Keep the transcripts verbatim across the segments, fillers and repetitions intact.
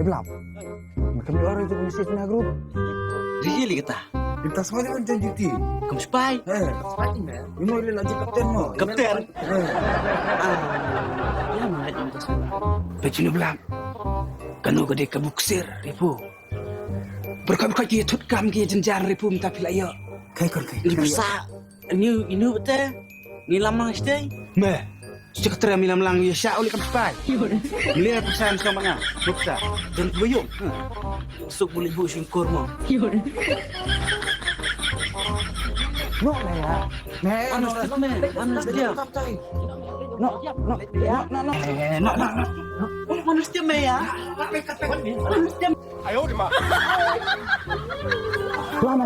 Blap. Nga kam ïoh rai tu message na group. Really kata? Kita semua jangan janji ti. Kam spy. Eh, spy ni. Imo ri lagi kapten mo. Kapten? Eh. Ah. Ya, mangat kita semua. Pecinu Blap. Kano ka dei ka buksir, Ripu. Berkat-berkat ki thut kam ki jenjar, Ripu, minta phi la ïoh. Kai kon kai. Ni pisa. Inu, inu te. Ni lamang shtei. Me. Shtei katra mi lamlang ya sha uli kam spai. Mele pesan sama nga. Buksa. Dan kuyung. Suk buli bu singkur mo. No, me ya. Me, anu stia me. Anu stia. No, no, no, no, no. Eh, no, no, no. Anu stia me ya. Anu stia. Ayo di ma. Lama.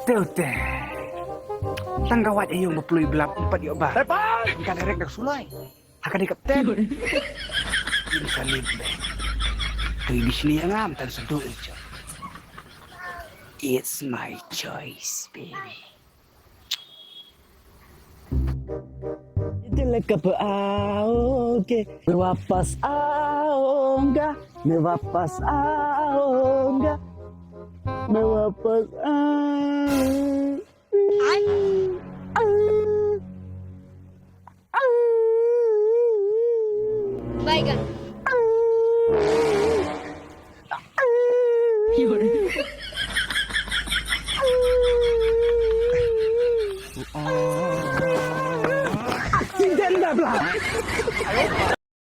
Teu te. Tang ka wad ïa ïong ba plui Blap empat ïoh ba. Tepan. Kan direct dak sulai. Haka di kapten. Ini salim be. Tu ini sini yang am tan sedu ucap. It's my choice, baby. Dile ka pe aoge, me wapas aonga, me wapas aonga, me wapas aonga. Bye, guys. Accident dah belah.